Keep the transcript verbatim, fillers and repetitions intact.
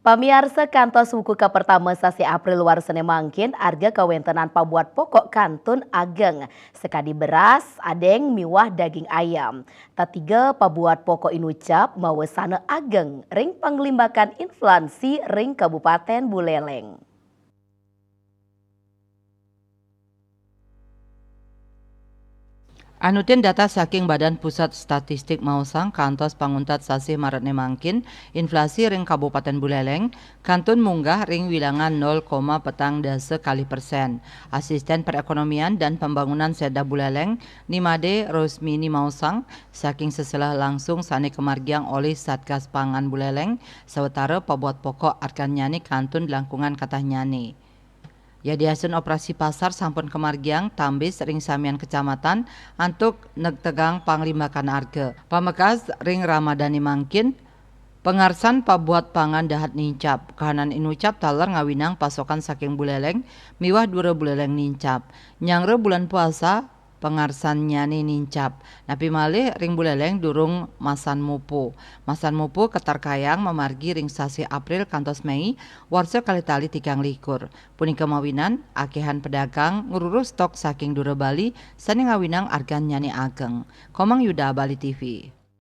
Pamiarsa, kantos wuku kapertama sasih April warsane mangkin, arga kawentenan pabuat pokok kantun ageng, sakadi beras, adeng, miwah daging ayam. Tatiga pabuat pokok inucap mawesana ageng ring panglimbakan inflasi ring Kabupaten Buleleng. Anutin data saking Badan Pusat Statistik maosang, kantos panguntat sasih Maretne mangkin, inflasi ring Kabupaten Buleleng kantun munggah ring wilangan nol koma petang dasa kalih persen. Asisten Perekonomian dan Pembangunan Seda Buleleng, Nimade Rosmini maosang, saking seselah langsung sane kamargiang olih Satgas Pangan Buleleng, sawatara pabuat pokok argannyane kantun langkungan katahnyane. Yadiastun operasi pasar sampun kamargiang, tambis ring samian kecamatan antuk negtegang panglimbakan arga. Pamekas ring Ramadane mangkin, pangarsan pabuat pangan dahat nincap. Kahanan inucap taler ngawinang pasokan saking Buleleng miwah dura Buleleng nincap. Nyanggra bulan puasa, pangarsannyane nincap. Napi malih ring Buleleng durung masan mupu. Masan mupu katarkayang mamargi ring sasih April kantos Mei, warsa kalih tali tigang likur. Punika mawinan, akehan pedagang ngruruh stok saking dura Bali sane ngawinang argannyane ageng. Komang Yuda, Bali T V.